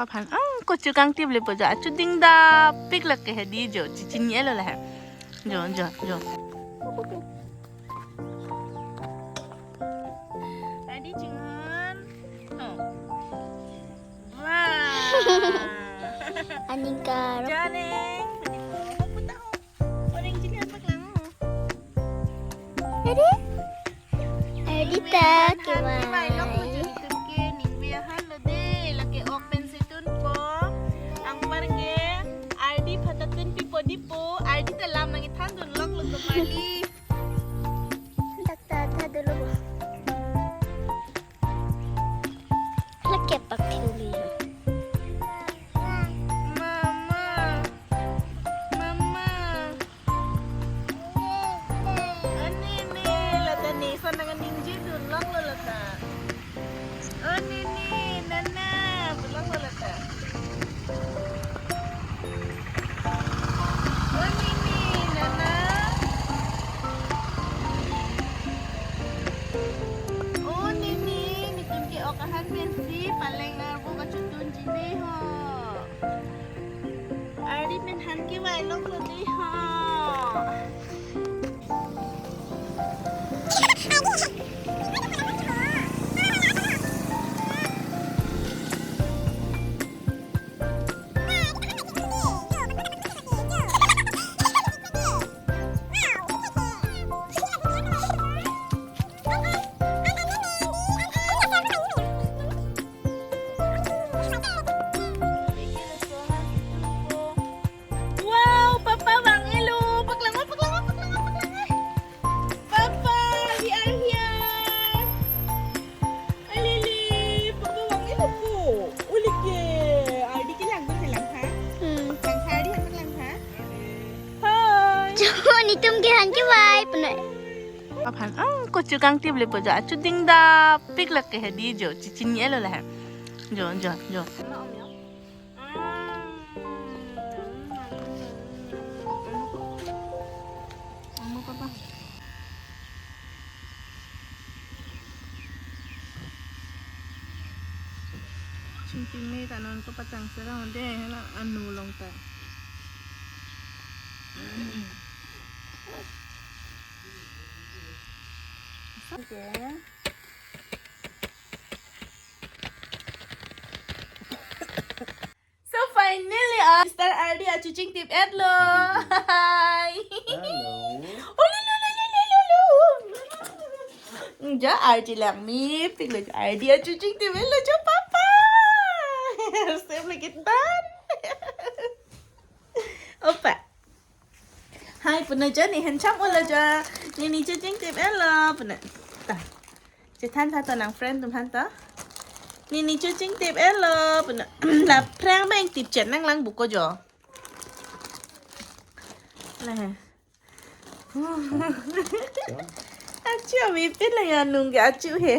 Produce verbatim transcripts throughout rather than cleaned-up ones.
Aphan, ah, kochu kangtip le po jo, achu dingdapik lake hedi jo, chichin yelo le he. Jo, jo, jo. Adi chinghon. Oh. Wah. Aningkar. Janeng. Padi po. Puta ho. Orang jili apa kelang ho? Adi? Adi ta kevai. Kevai lo ko jili tum ke ningve ahan lo de. Lake ok pen si tun po. Anpar ke Ardi phata tun pipo di po. Ardi ta lam nangthandun lok lo ko mali. Dak ta tha dolo. Lake pak thili. Mama. Mama. Anini, lata ni, sana ningje dun lok lo lata. Anini, nana, dun lok lo lata. Anini, nana. Anini, netum ke ok ahan pensi, paleng arbo kachotun jine ho. Ardi pen han kevai lok lo de ho. Wow, papa vang-elo. Paklang o, paklang o, paklang o, paklang o. Papa, we are here. Alili, papa vang-elo po. Uli ke. Ardi ke langdun ke langtha. Hmm. Langtha, Ardi han langtha. Hi. Jo, netum ke han kevai puna. Aphan, ah, kochu kangtip le po jo, achu dingdapik lake hedi jo, chichin yelo le he. Jo, jo, jo. Chingki me ta non ko patang serang de, hala anu long ta. Okay. So finally, ah, Mister Ardi achu chingtip etlo. Hi. Hello. Uli, lu, lu, lu, lu, lu, lu. Ja, Ardi langmepik lo, Ardi achu chingtip etlo, jo papa. Sem lagi tan. Opa. Hi, puna jo, ne handsome olo jo. Ne ne chu chingtip etlo, puna. Ta. Chethan tha to nang friend atum aphan to. Ne ne chu chingtip etlo, puna. La phrang bang tip chet nang lang buko jo. La he. Achu amepik la ya nung ke achu he.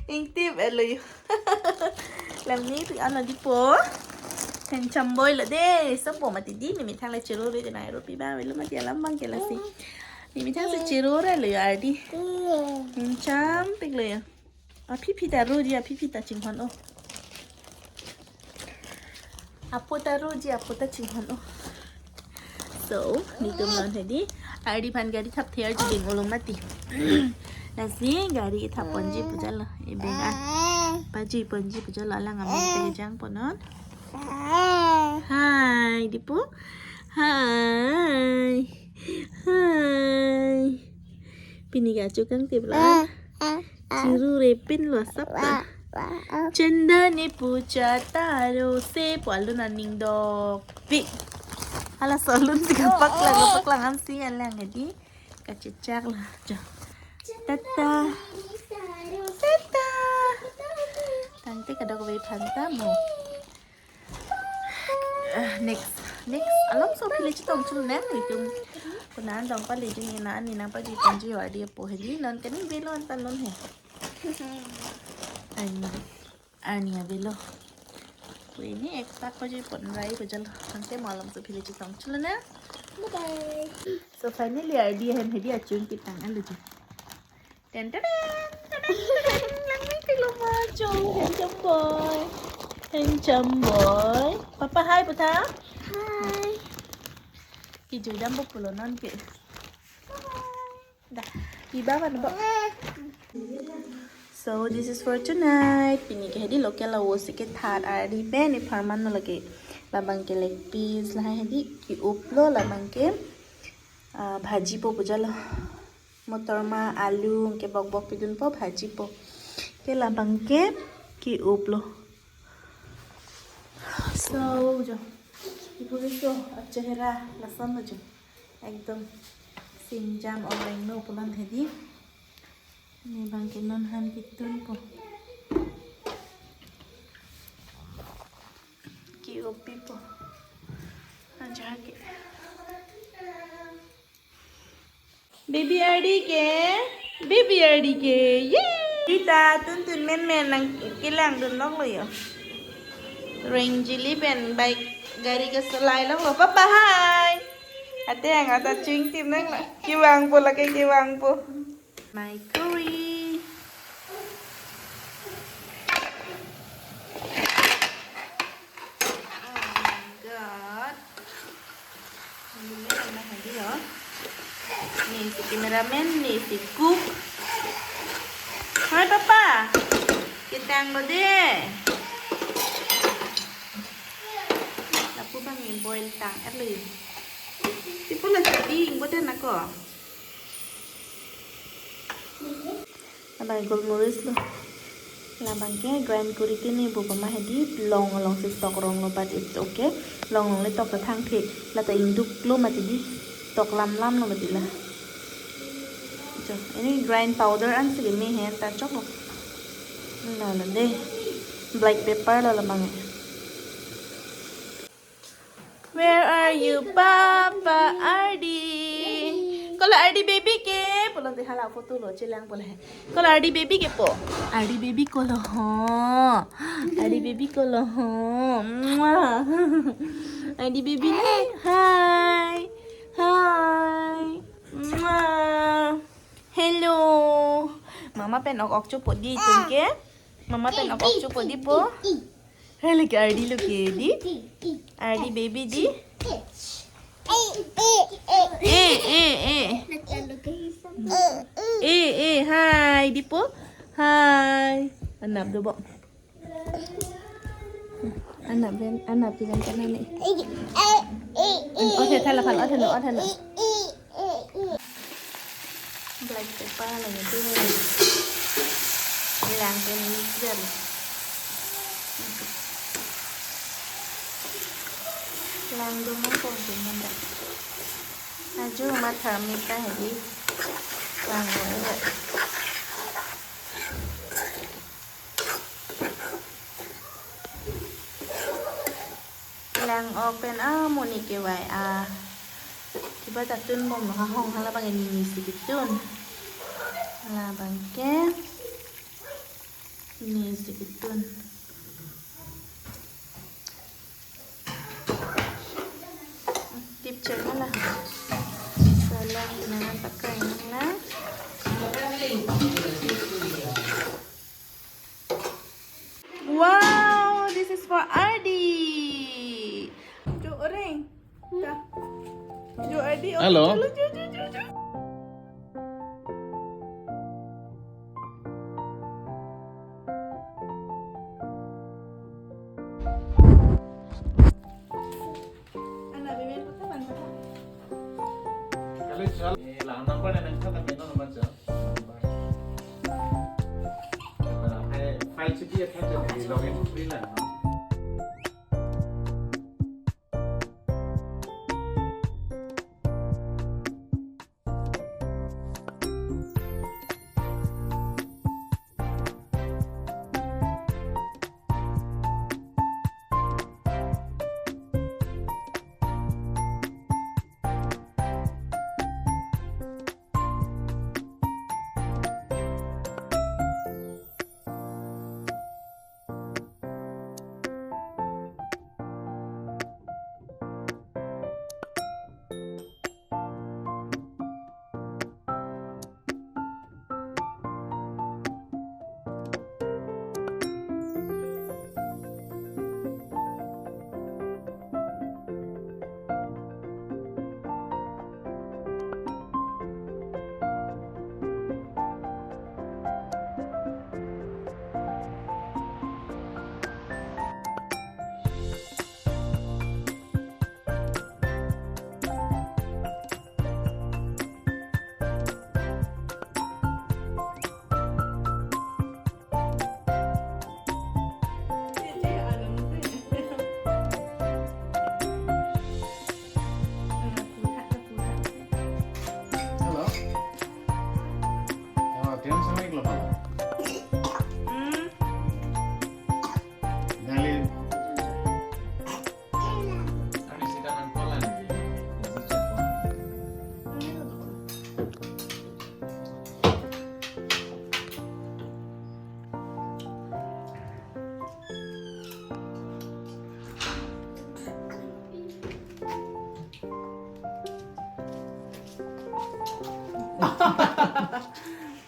Ingtip etlo yo. Langmepik ano di po. Handsome boy lo de. Sopo mati di, ne methang le chirure de na ro pi ba velo mati alam bang ke lasi. Ne methang si chirure lo yo Ardi. Handsomepik lo yo. Aphi phi ta ro di, aphi phi ta chinghon o. Apo ta ro di, apo ta chinghon o. So, netum non hedi, Ardi aphan gari thap ther juding ulum mati. Lasi gari thap ponji pu jalo, ebeng a. Paji ponji pu jalo, alang amen ta kejang ponon. Hi, di po. Hi. Hi. Pini ke achu kangtip lo. Chirure pinlo sap ta. Chenda ne pucha taro se pu alun aning dokpik. Hala so alun si kapaklang, kapaklang ansi alang hedi. Kachechak lo. Jo. Tata. Tata. Tangte kadokave aphan ta mo. Ah, next, next. Alam so phile chetong chulnang netum. Kunan dong pale jin ina ani nangpaji ponji Ardi apo hedi, non kani velo anta non he. Ani, ani avelo. Ko ini ekta ko ji pon rai ko jalo. Tangte mo alam so phile chetong chulnang. Bye bye. So finally Ardi ahem hedi achung kitang alo ji. Ten ten ten ten ten. Langmepik lo ma chong, handsome boy. Handsome boy. Papa hi putha. Hi. Kijujam po pulo non ke. Da, iba mana bo. So this is for tonight. Pini ke hedi local lo si ke third ardi pen ipharman lo ke. Labang ke leg piece lahai hedi ki-up lo labang ke, ah, bhaji po puja lo. Motor ma alu ke bok bok pidun po bhaji po. Ke labang ke ki-up lo. So jo. Ibu ke so achehra lason lo jo. Ekdom singjam oreng no pulang hedi. Ne bang ke non han kitun po. Ki-up pi po. Aja ke. Baby ardi ke. Baby ardi ke. Yay! Tita tuntun menmen nangkelang dun lok lo yo. Reng jili pen bike gari keselai lok lo. Papa hi. Ate ang ata ching tim nang la. Kevang po lake kevang po. My curry. Oh my God. Ini na hadi yo. Ne si cameraman, ne si cook. Hi papa. Ketang lo de. Lapu bang ni boil tang er lo yo. Tipo la jadi ingbo de nako. Labang golmoris lo. Labang ke grind kuri ke ne bo pama hedi long long si tok rong lo, but it's okay. Long long le tok ta thang the. Lata ingduk lo mati di. Tok lam lam lo mati la. Jo, ini grind powder an si me hen ta chok lo. La la de. Black pepper lo labang e. Where are you, Papa Ardi? Ko la Ardi baby ke? Pulang ti hala photo lo, chelang pulang. Ko la Ardi baby ke po? Ardi baby ko lo ho. Ardi baby ko lo ho. Mwah. Ardi baby ni. Hi. Hi. Mwah. Hello. Mama pen ok ok cho po di tum ke? Mama pen ok ok cho po di po? Hai lagi Ardi lo ke di? Ardi baby di? Eh, eh, eh. Eh, eh, hai, di po? Hai. Anap do bo. Anap ben, anap di ben kana ni. Oh, the thala phan, oh, the no, oh, the no. Black pepper lagi tu. Lang pen mix dulu. Lang dulu kong dengan dah. Aju matha mita hadi. Lang dulu. Lang ok pen amonit kevai a. Kiba ta tun bom lo ha hong hala bang ini ni si kitun. Labang ke ni si kitun. Tip chek hala. Salang nangan pakai nang la. Wow, this is for Ardi. Jo, oreng. Ta. Jo, Ardi, oreng. Hello. Jo, jo, jo, jo, jo. Ana, beben, kota mana? Kali sal, eh, lang number na nangkha ta meno number sa. Number. Eh, file chiti ya kha login free lang.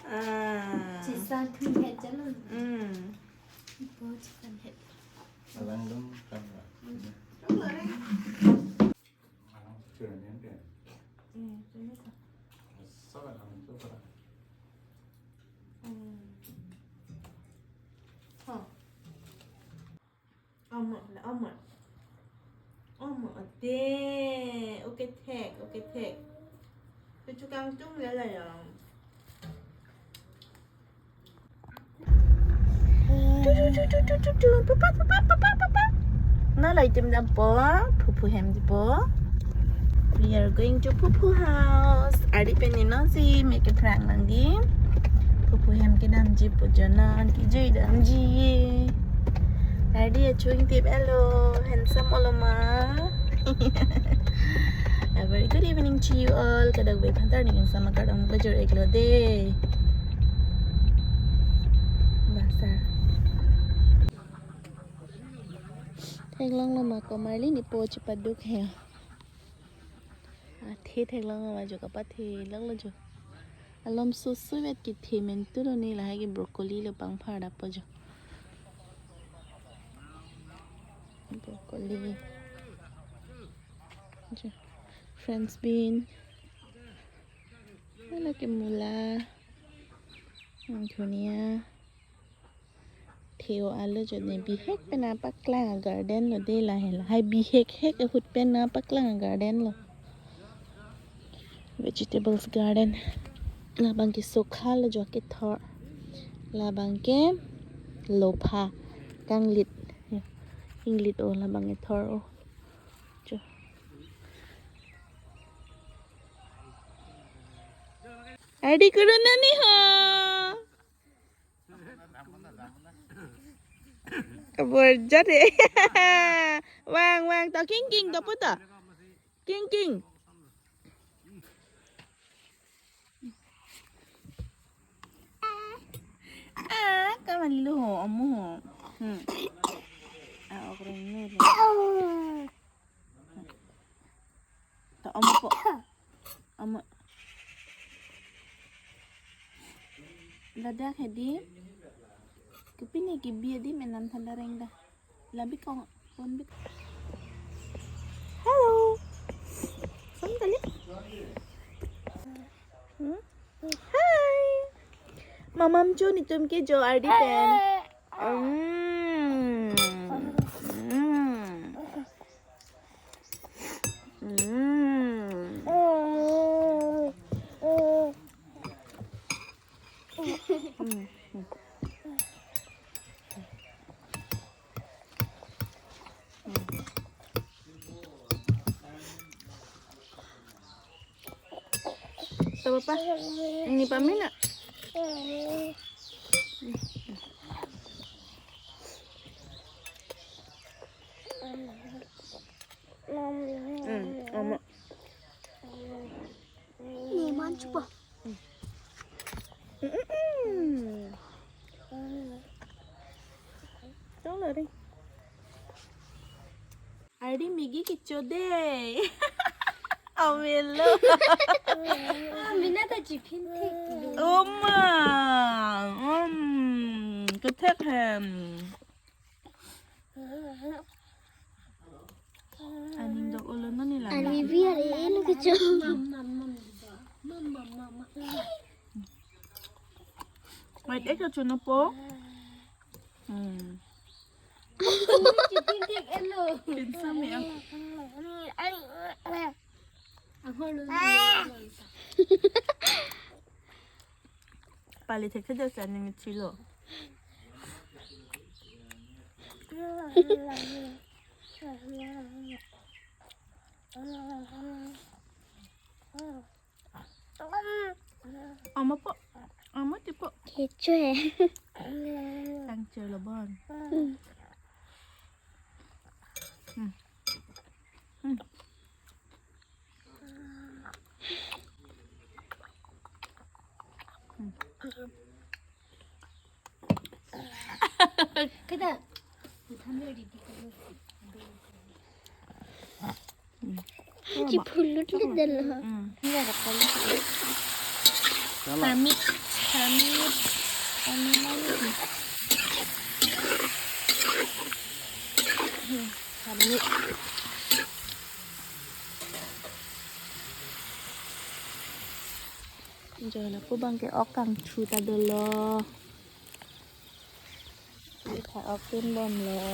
Ah. Chisan thum het jalan. Hmm. Ipo chisan het. Alang dong kan. Hmm, ini tuh. Hmm. Huh. Omo, la omo. Omo, ade. Okay, thek, okay, thek. Kechu kangtung le la yong. Tu, tu, tu. Papa, papa, papa, papa. Na la itim dampo, Phuphu hem dipo. We are going to Phuphu house. Ardi pen ni non si make prank nangji. Phuphu hem kedamji pu jonan kejui damji. Ardi achuing tip, hello, handsome olo ma. A very good evening to you all. Kadokave aphan ta arni kangsam akardom pajir iklo de. Basar. Theklonglo ma ko Marlin, ipo chepaduk he. Athe theklonglo ma jo, kapathe longlo jo. Alom susu vet kethe mentu lo ne, lahai ke broccoli lo pangphar dapo jo. Broccoli. Jo. French bean. Hala ke mula. Hmm, dhunia. Theo alu jo ne bihek pen apaklang a garden lo de la hela. Hai bihek hek ahut pen apaklang a garden lo. Vegetables garden. Labang ke sokha lo jo kethor. Labang ke lopha. Kanglit. Ya. Inglit o labang kethor o. Jo. Ardi kurun nani ho. Kabor jat he. Wang, wang, to king king, to puto. King king. Ah, kaman lo ho, omo ho. Hmm. Ah, okra ini lo. To omo po. Omo. Ladak hedi. Kepine ke bia di menam thanda reng dah. Labi kong pon bik. Hello. Son kali. Hmm? Hi. Mamam chun itum ke jo Ardi pen. Hmm. Hmm. Hmm. Apa pa? Ini pamina. Hmm, ama. Ni man chupa. Mm-mm. Tong lari. Ardi Maggi kecho de. Awelo. Ah, mina ta chiphin thik. Oma. Um. Kethek hem. Aning dok ulo nani la. Ani biar elu kecho. Wait, eh, kecho nopo. Hmm. Pinsa mi ah. Pali thek thek jas aning chilo. Ama po, ama ti po. Kecho he. Tang chelo bon. Hmm. Hmm. Kada. Chiphulut le dalo. Hmm. Iya, rakal. Permit, permit, permit lagi. Hmm, permit. Joy lapu abang ke ok kangthu ta dolo. Ita ok pinbomlo.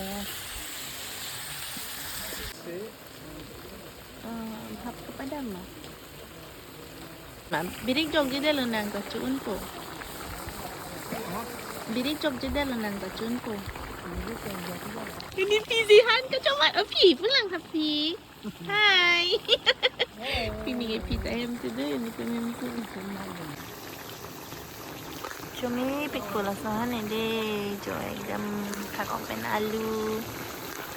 Ah, hap kepadam ma? Ma, birik jokjedetlo nang kachu-unpo. Birik jokjedetlo nang kachu-unpo. Pini pisi han kachomat, oh, phi pulang happy. Hi. Pini ke phi ta hem tu deh, ini tu hem tu. Chomepikpo laso han ede, jo ekdam thak ok pen alu.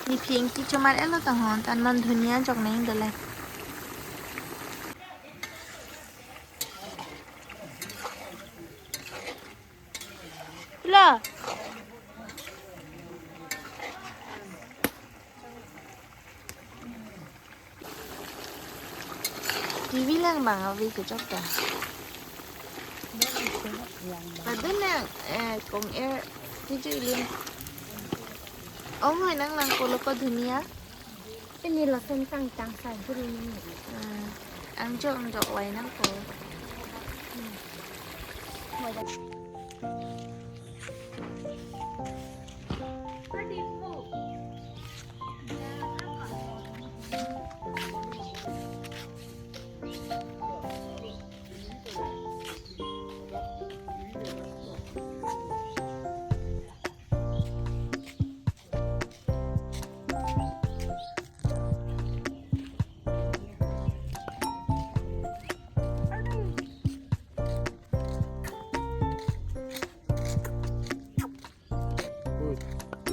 Ne phi ingki chomat-etlo tahon, tan non dhunia jok nang dolo. La. T V lang bang ave kechok ta. Lapen nang, eh, kong er, tiju ilim. Ong hoi nang lang kolo ko dhunia. Pini lason tang tang sa guru ni. Ah, angjo angjo wai nangpo.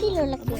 Kilo lagi.